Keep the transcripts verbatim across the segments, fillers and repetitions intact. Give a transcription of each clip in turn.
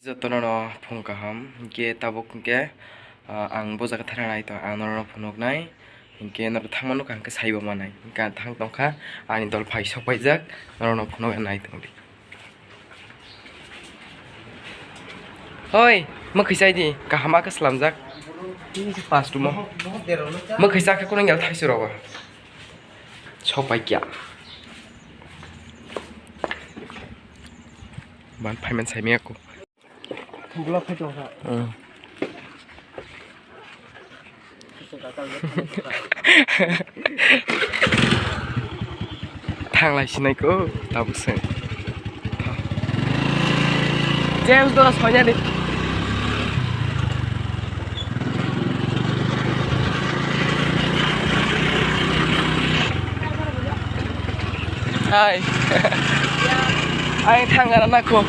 Jotono no phung kaham, hinkhe tabuk hinkhe, ah, ang bo jaga thana nai tong, ang norokno phunuknai, hinkhe norok thangma nukha hinkhe saibo manai, hinkhe ang thang tongkha, ani dol phai sok paijak, norokno phunuknai tongdi. Hoi, mwkhwi chai di, kaham khe swlamjak. Pastumo. Mwkhwi chakhe kunui gel thaisi rogo. Sok pai kya. Man phaiman saimaya ko. Block khai tongkha. Hmm. Thanglai sinai ko, tabuk se. James dora sonya de. Hai. Ai thangara nako.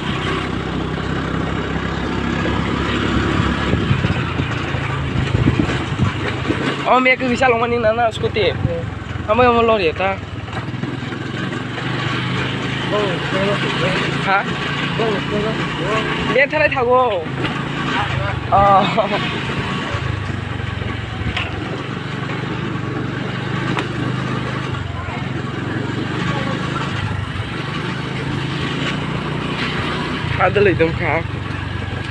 Om ek bisa longmani nana scooty. Amo amo lori ta. Ha? Bethrai thago. Oh. Adalai dongkha.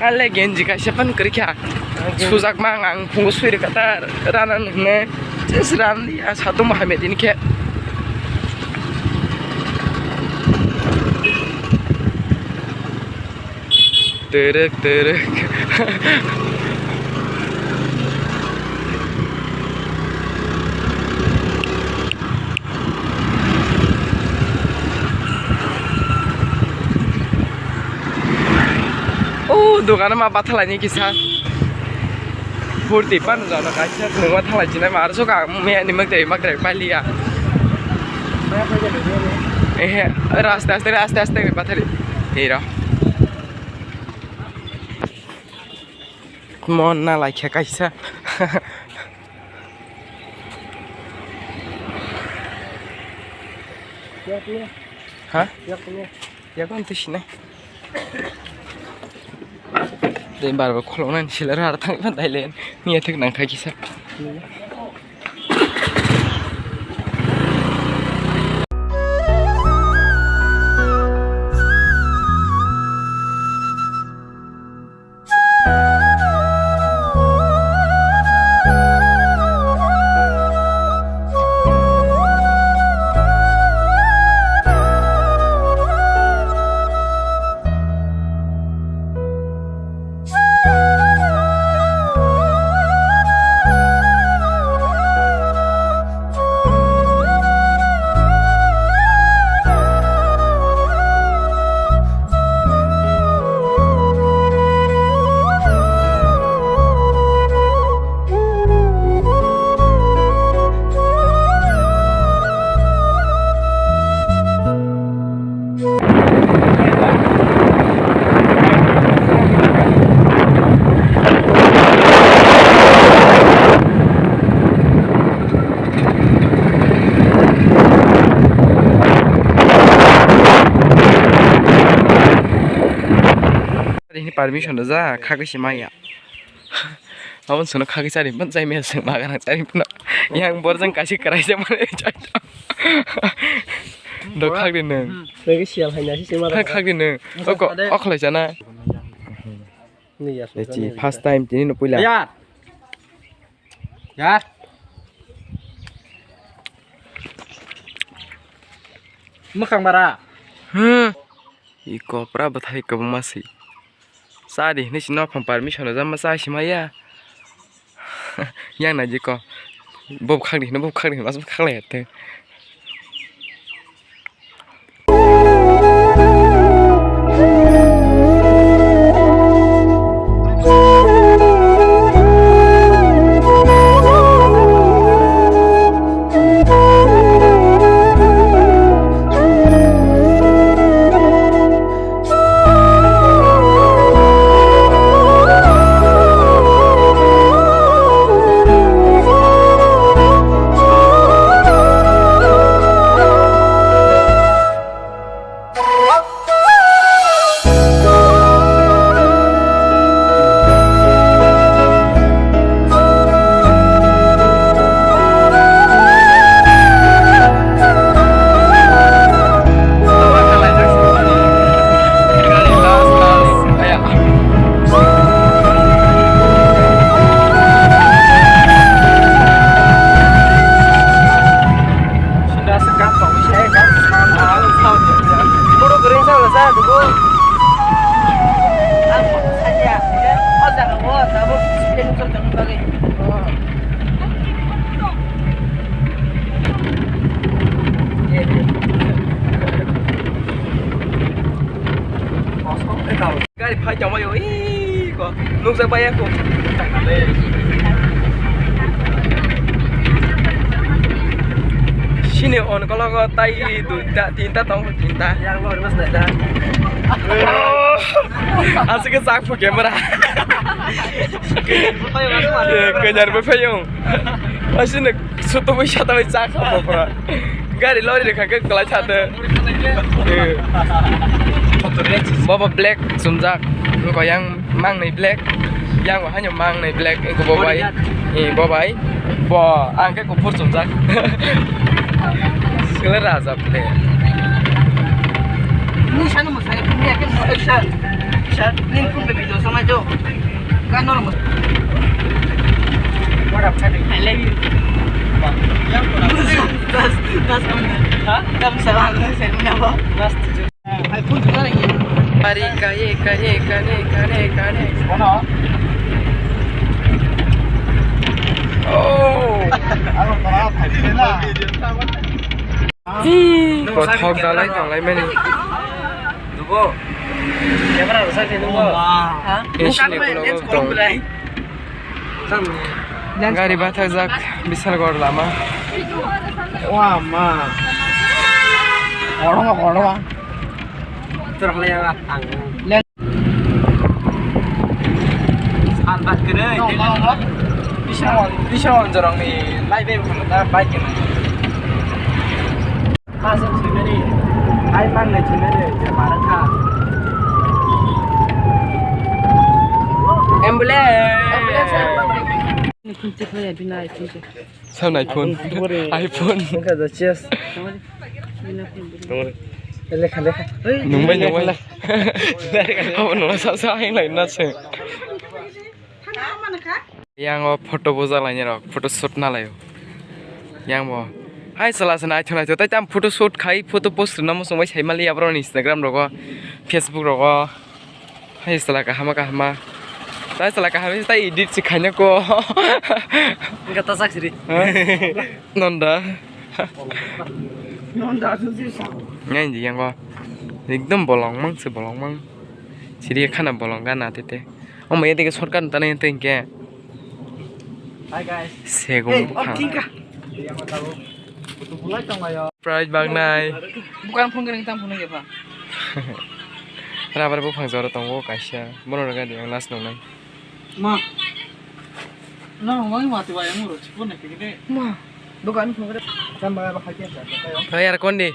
Kale genji kaisa pan kwrwikha. Sujakma ang phungo sui rwkha ta rana hwnwi. Just ran liya satung bahai medin khe. Terek terek. O dogano ma bathalaini kisa. Purti pan jana kaisa nungma thalai chinai ma arso ka me ani mak dai mak dai paliya. Ehe, aste aste aste aste bathari. Hero. Mon na laikha kaisa. Ha? Yakon twi sinai. Tei bar bar kholoknani sila rw thang thang thailen. Miya thik nang khai kisa. Ini permission da ja, kagwi se maya. Abon sono khagwi chari man chai maya seng ma ganang chari puna. Yang borjang kasi karai se mane chai. Do khagwi nung. Lagi sial hai nasi sima. Khagwi nung. Oko okhlai jana. Ni ya. First time tini no puila. Yar. Yar. Mwkhang bara. Hmm. Iko pura bwthai kwbangma si. Cha di hinwi si nok phang permission rwjak ma cha si maya. Yang nai jiko. Bob khak di hinwi bob khak di hinwi aswk khaklai ya tei. Gari phai tongbaio, ii, ko nukjak baiya ko. Sini on kologo tai duita, tinta tong, tinta. Yang lori mas naida. Aswk khe chak pho camera. Eh, kanyar bo phaiyung. Asini sutu bai sata bai chak kha bo pura. Gari lori rwkha khe kwlai thate. Eh. Bobo black chumjak. Wngkha yang mangnwi black. Yang bo haino mangnwi black. Wngkha bo bai. Eh, bo bai. Bo ang khe kuphur chumjak. Sila raja ble. Ni sana mo saya punya kan mo sir. Sir, ni pun video sama jo. Kan normal. What up, Freddy? I love you. Yang kurang. Das, das kamu. Hah? Kamu salah, saya punya apa? Das tujuh. Kari kare kare kare kare kare. Kono? Oh. Aro para thai na. Hi, kothok dalai tonglai mani. Dubo. Camera rwsak se dubo. Ha? Esini kono tong. Gari bathajak Bisalgor lama. Wah, ma. Oro, oro. Terus lewat tanggung. Salbat kene. Bisa, bisa jorong ni lai be bukan ta baik kene. Pasang sini ni. Hai mang ni sini ni. Dia marah kah? Ambulance. Sam iPhone. iPhone. Lekha, lekha. Nungbai, nungbai. Abo nungla sa sa heng lai na se. Yang o photo boja lai ni rok, photo shoot na lai o. Yang bo. Hai sala se nai thonai to tai tam photo shoot khai, photo post na mo songbai sai mali abro ni Instagram rogo, Facebook rogo. Hai sala kahama kahama. Tai sala kahama tai edit se khaina ko. Enggak tasak siri. Nonda. Nonda tu sih sa. Ngai di yang ko. Ekdom bolong mang se bolong mang. Siri khana bolong gana tete. Omo yedike shortcut tane tengke. Hi guys. Segum bukhang. Price bagnai. Bukan phone kering tam phone kepa. Rabar buphang jora tongo kaisa. Bono rega di ang last nongnai. Ma. Na wang mati bayang ro chipone kigide. Ma. Bukan phone kering. Kan bayar hakian. Bayar kondi.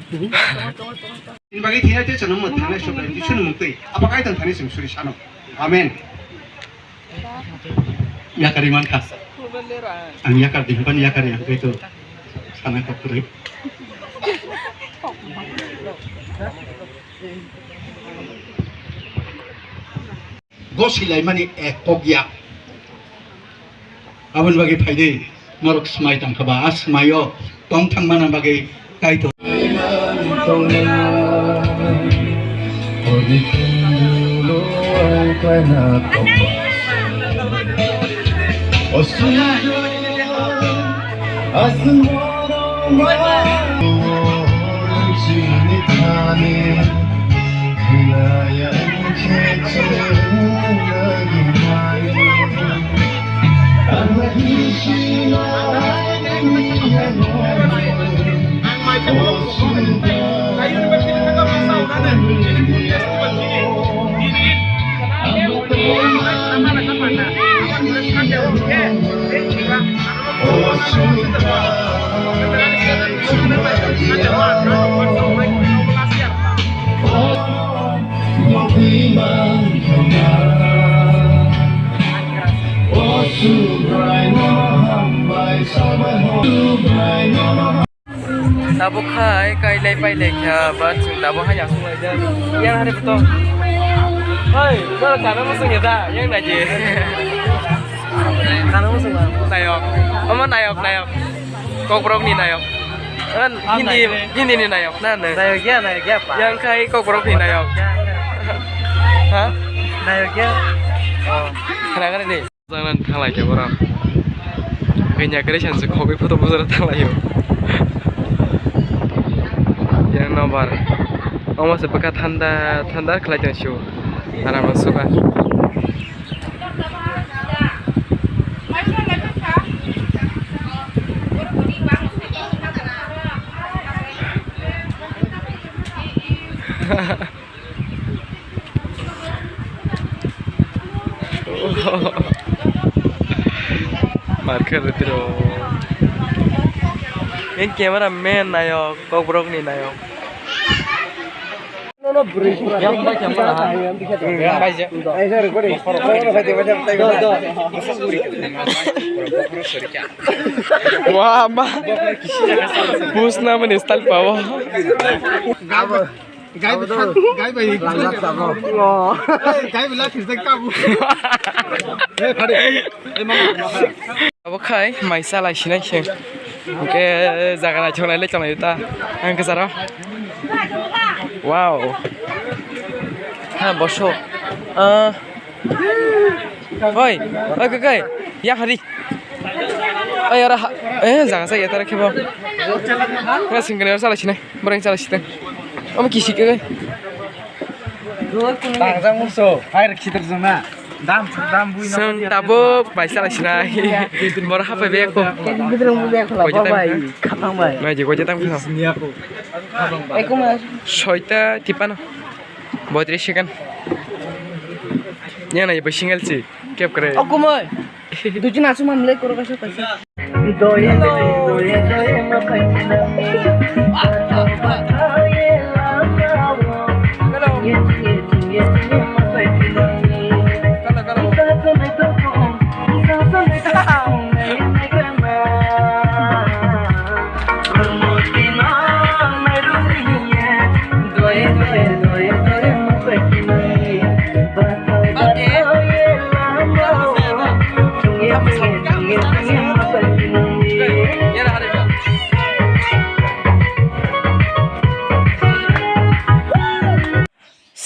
Ini bagi dia tu senang mati, nak coba itu senang mati. Apa kaitan tadi sing suri sano? Amin. Yakari mankha. Ang yakar di himpan yakari ang kaitu sana kapuri. Gosi laimani ek kok ya. Aboni bagwi phaidi norok swmai tangkha ba, a swmaio tong thangmana bagwi Kaitor. Tabuk khai kailai pailai kha, but chwng tabuk hai aswk laijak. Yang hari betul. Hei, nang kana muchung ya da? Yang naji. Kana muchung ba? Nayok. Omo nayok, nayok. Kokborok ni nayok. Kan Hindi, Hindi ni nayok na, na. Nayok ya, nayok ya, pa. Yang khai Kokborok ni nayok. Ha? Nayok ya. Oh. Kana kana ni? Jangnan thanglai khe borok. Kanya kare sanse khogwi photo bujara thanglaio. Yang nobar. Omo se bwkha thanda, thanda khlai tong sio. Arama suka. Markhe rwtiro. Yang camera man nayok, kokborok ni nayok. Wah, ma. Pusna mani style pawo. Gai bai, gai bai, gai bai, gai bai, lathi se kabu. Eh, phari. Eh, mama, mama. Abo khai mai chalai sinai se. Hingke jaga naithok nai le chonai ta. Ang khe jaro. Wow. Ha, boso. Ah. Oi, oi, kai, kai. Ya hari. Oi, ora ha. Eh, jaga sa ya tara khebo. Ora singgani ora chalai sinai. Boreng chalai sinai. Omo kisi kai. Tangjak muso, fire khitar jona. Dam, dam bui no. Seng tabuk bai chalai sinai. Bor hapai be ko. Bidrung bui be ko la, bai, khapang bai. Mai je ko je tam khapang. Ekuma. Soita tipano. Boitris second. Yana ibo single si. Kep kre. Okumoi. Duji nasu mamle koro kaisa kaisa.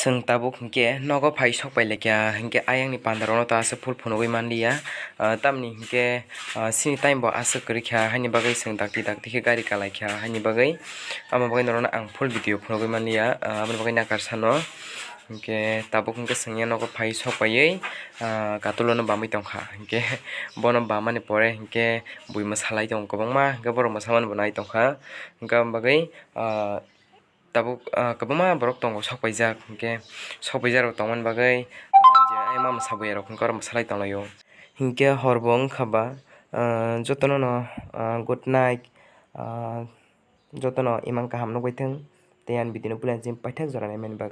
Chwng tabuk hinkhe nogo phai sok pai laikha, hinkhe ayang ni panda rok no ta aswk phul phunugwi manliya, ah, tamni hinkhe, ah, chini time bo aswk kwrwikha, haini bagwi chwng dakti dakti khe gari kalaikha, haini bagwi, amo bagwi norok no ang full video phunugwi manliya, ah, aboni bagwi nakar sano. Hinkhe tabuk hinkhe chwngya nogo phai sok paiwi, ah, katulano bamwi tongkha, hinkhe bono bamani pore hinkhe bui mwsalai tongo kwbangma, hinkhe borok mwsamani bo nai tongkha, hinkhe aboni bagwi, ah, tabuk, ah, kwbangma borok tongo sok paijak, hinkhe sok paijak rok tongmani bagwi, ah, je ayma mwsa buya rok hinkhe oro mwsalai tonglaio. Hinkhe hor bo wngkha ba, ah, jotono no, ah, good night, ah, jotono imang kaham nukbai thung tei ani video no puila jim paithak jora naimani bagwi.